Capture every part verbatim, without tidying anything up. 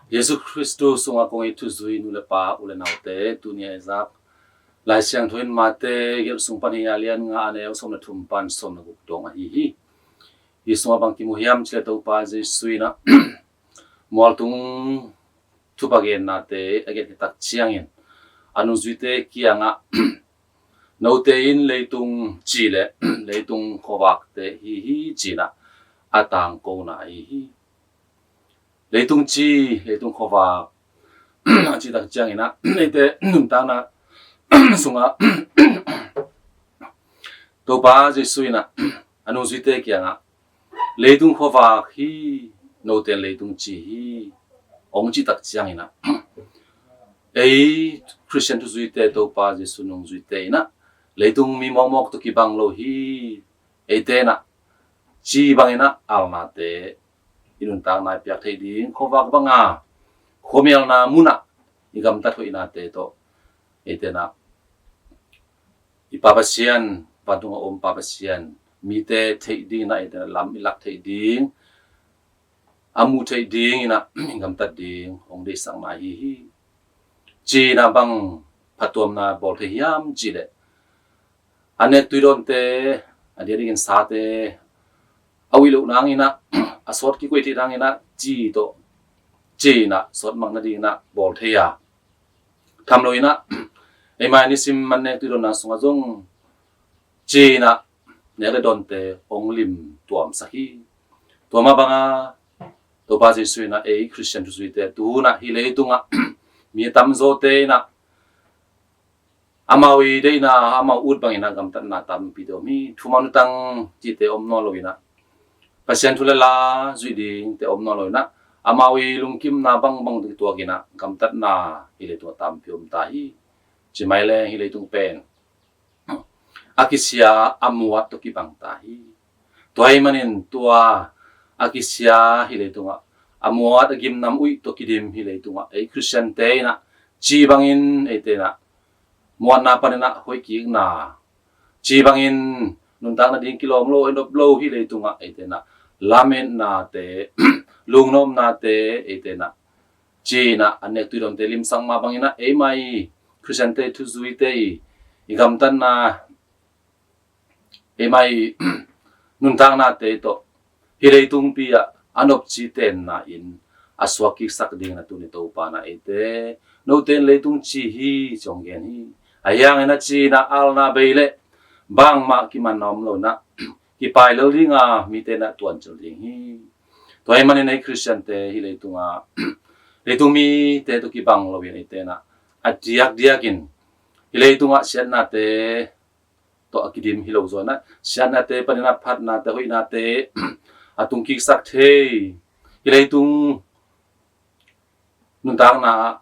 Jesu Khristu sungah kong it thuzui nu le pa, u le naute, tuni a i zak Lai Siangtho in Mate gelh sung pan hi a, lian nga, a neu sawm le thum pan sawm le guk dong ahi hi. Hi sungah bang kimu hiam cih leh Topa Jesu in ah mualtung thupha gennate a gen khit tak ciangin a nungzuite kiangah, note in leitung ci le leitung khuavakte hi hi, ci-in ah a tangkona ahi hi. Leitung ci, leitung khuavak a cih tak ciangin ah, eite nuntakna sungah Topa Jesu in ah a nungzuite kiangah, leitung khuavak hi, note in leitung ci hi, hong cih tak ciangin ah, ei Khristian thuzuite, Topa Jesu nungzuite in ah leitung mi mawkmawk tawh kibang lo hi. Eite in ah ci bangin ah alnate, i nuntakna i piak theih ding, khuavak banga khuamialna munah i gamtat hoihnate tawh, eite in ah i Pa Pasian, vantung a om Pa Pasian, mite theih dingin ah, eite in ah lam i lak theih ding, a muh theih dingin ah i gamtat ding hong deihsakna ahi hi. Ci-in ah bang phattuamna bawl thei hiam cih leh, a nek tui dawnte, a diakdiakin sate a uih loh nangin ah, a sawt kikoih theih nangin ah ci tawh, ci-in ah sawt mak nadingin ah bawl thei a, tham loin ah, eima i nisim an nek tui dawnna sungah zong ci-in ah nek le dawnte hong lim tuamsak hi. Tua mah banga Topa Jesu in ah ei Khristian thuzuite, tu hun ah hih leitungah mi a tamzawte in ah amau i deihna, amau ut bangin ah gamtatna tampi tawh om hi. Thuman lutang cihte om nawn loin ah, Pasian thu le la zuih dingte om nawn loin ah, amau i lungkimna bangbang tawh kituakin ah gamtatna hih leitungah tampi om ta hi. Ci mai le hih leitung pen a kisia a muat tawh kibang ta hi. Tua ahih manin tua a kisia hih leitungah, a muat a gimnam uih tawh kidim hih leitungah ei Khristiante in ah ci bangin eite in ah muanna panin ah hoih kikna, ci bangin nuntak nading kilawm lo, i nop lo hih leitungah eite in ah lametnate, lungnopnate eite in ah ci-in ah a nek tui dawnte limsak mah bangin ah eima i Khristiante thuzuite i, i gamtatna, eima i nuntaknate tawh hih leitungpi ah a nopci tenna in a suak kiksak dingin ah tuni Topa in ah eite, note in leitung ci hi, ci hong gen hi. Ahi hangin ah ci-in ah alna bei leh bangmah kimanna om loin ah kipai lel ding a, mite in ah tuancil ding hi. Tua ahih manin ei Khristiante hih leitungah leitung mite tawh kibang loin eite in ah a diakdiakin hih leitungah siatnate tawh a kidim hi lo zaw in ah, siatnate panin ah phatnate, hoihnate a tungkiksak thei, hih leitung nuntakna ah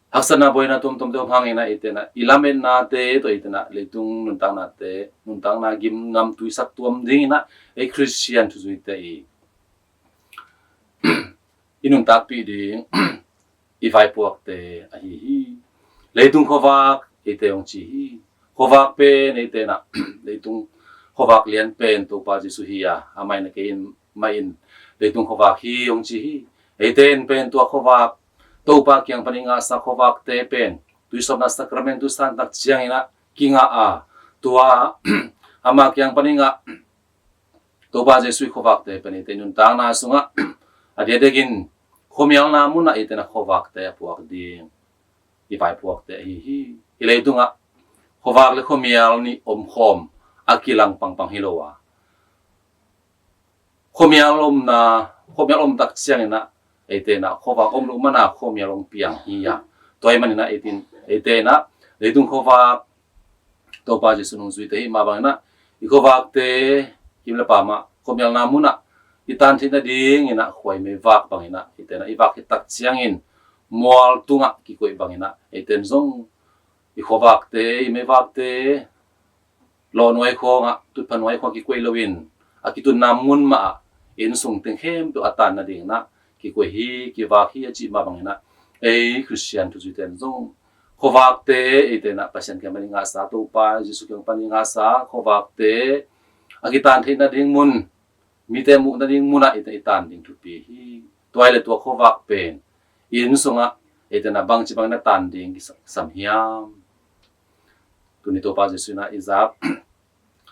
haksatna, buaina tuamtuamte om hangin ah eite in ah i lametnate tawh eite in ah leitung nuntaknate, nuntakna gimnam tuisak tuam dingin ah ei Khristian thuzuite i, i nuntakpih ding i vaipuakte ahi hi. Leitung khuavak eite hong ci hi. Khuavak pen eite in ah leitung khuavak lian pen Topa Jesu hi a, amah in ah kei in mah in leitung khuavak hi hong ci hi. Eite in pen tua khuavak, Topa kiang panin ngahsa khuavakte pen tuisawpna sakramentu san tak ciangin ah kingah a, tua amah kiang panin ngah Topa Jesu i khuavakte pen eite i nuntakna sungah a diakdiakin khuamialna munah eite in ah khuavakte a puak ding i vaipuakte ahi hi. Hih leitungah khuavak le khuamial nih omkhawm a kilang pangpang hi lo a, khuamial omna, khuamial om tak ciangin ah eite in ah khuavak om loh man a khuamial hong piang hi a. Tua ahih manin ah eite in, eite in ah leitung khuavak, Topa Jesu nungzuite hih mah bangin ah i khuavakte, kim le pam ah khuamialna munah i tan theih nadingin ah khua i meivak bangin ah eite in ah i vak khit tak ciangin mual tungah kikoih bangin ah eite in zong i khuavakte, i meivakte lawhnuai khawngah, tutpha nuai khawngah kikoih loin a kitunna mun mah ah inn sung teng khempeuh a tan nadingin ah kikoih hi, kivak hi a cih mah bangin ah ei Khristian thuzuite in zong khuavakte eite in ah Pasian kiang panin ngahsa, Topa Jesu kiang panin ngahsa khuavakte a kitan theih nading mun, mite muh nading munah eite in i tan ding thupi hi. Tua hi leh tua khuavak pen inn sungah eite na bangci bangin na tan ding kisam hiam? Tuni Topa Jesu in ah i zak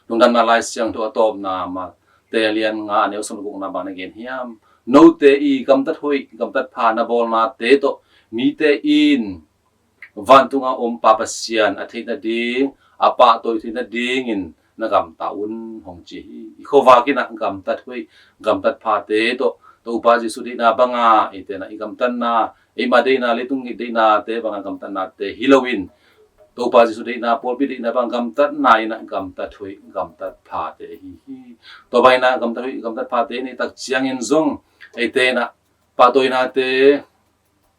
lungdamna Lai Siangtho a tawpna Mate a lian nga a neu sawm le gukna bang na gen hiam? Note i gamtat hoih gamtat pha na bawlnate tawh mite in vantunga om Pa Pasian a theih nading, a pahtawi theih nadingin na gamta un, hong ci hi. I khuavak in ah gamtat hoih gamtat phate tawh Topa Jesu deihna banga eite na i gamtatna, eima deihna, leitung deihna te banga gamtatnate hi loin Topa Jesu deihna, pawlpi deihna banga gamtatna in ah gamtat hoih gamtat phate ahi hi. Tua bangin ah gamtat hoih gamtat phate i neih tak ciangin zong eite na pahtawinate,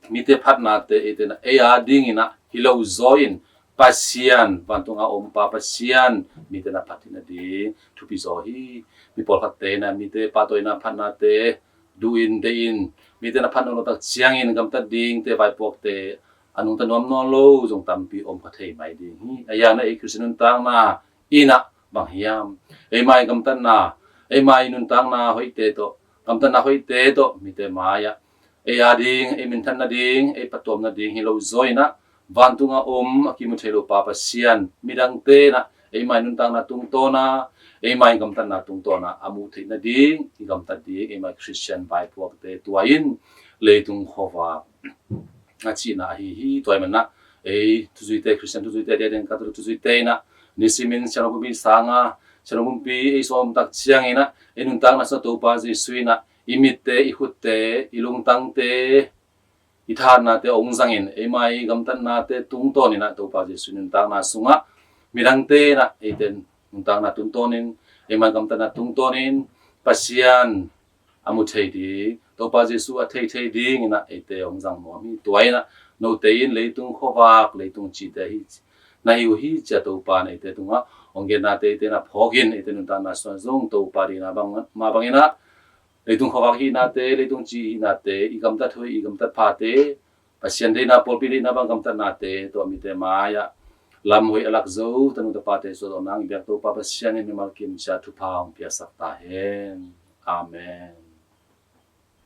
mite phatnate eite na ei a dingin ah hi lo zaw in Pasian, vantunga om Pa Pasian mite na phat theih nading thupi zaw hi. Mi pawlkhatte na mite pahtawina phatnate duh in, deih in, mite na phat nawn lo tak ciangin gamtat dingte, vaipuakte a nungta nuam nawn lo zong tampi om kha thei mai ding hi. A yang na ei Khristian nuntakna in ah bang hiam? Eima i gamtatna, eima i nuntakna hoihte tawh, gamtatna hoihte tawh mite mai-ah ei a ding, ei minthan nading, ei phattuam nading hi lo zaw in ah vantunga om a kimu thei lo Pa Pasian midangte na eima i nuntakna tungtawna, eima i gamtatna tungtawna a muh theih nading i gamtat ding eima i Khristian vaipuakte tua in leitung khuavak a cihna ahi hi. Tua ahih manin ah ei thuzuite, Khristian thuzuite, dia ding ka thuzuite in ah nisimin sianopumpi sanga, sianopumpi ei sawm tak ciangin ah ei nuntakna sungah Topa Jesu in ah i mitte, i khutte, i lungtangte, i thahatnate hong zangin eima i gamtatnate tungtawnin ah Topa Jesu nuntakna sungah midangte in ah eite nuntakna tungtawnin, eima i gamtatna tungtawnin Pasian a mu thei ding, Topa Jesu a thei thei dingin ah eite hong zang nuam hi. Tua in ah note in leitung khuavak, leitung cite hi na hi uh hi, ci-a Topa in eite tungah hong gennate eite na phawkin eite nuntakna sungah zong Topa deihna bang, mah bangin ah leitung khuavak hihnate, leitung ci hihnate, i gamtat hoih i gamtat phate, Pasian deihna, pawlpi deihna bang gamtatnate tawh mite mai-ah lam hoih a lak zo tanu tapate suah zawh nang i biak Topa Pasian in mimal kim ciat thupha hong piaksak ta hen. Amen.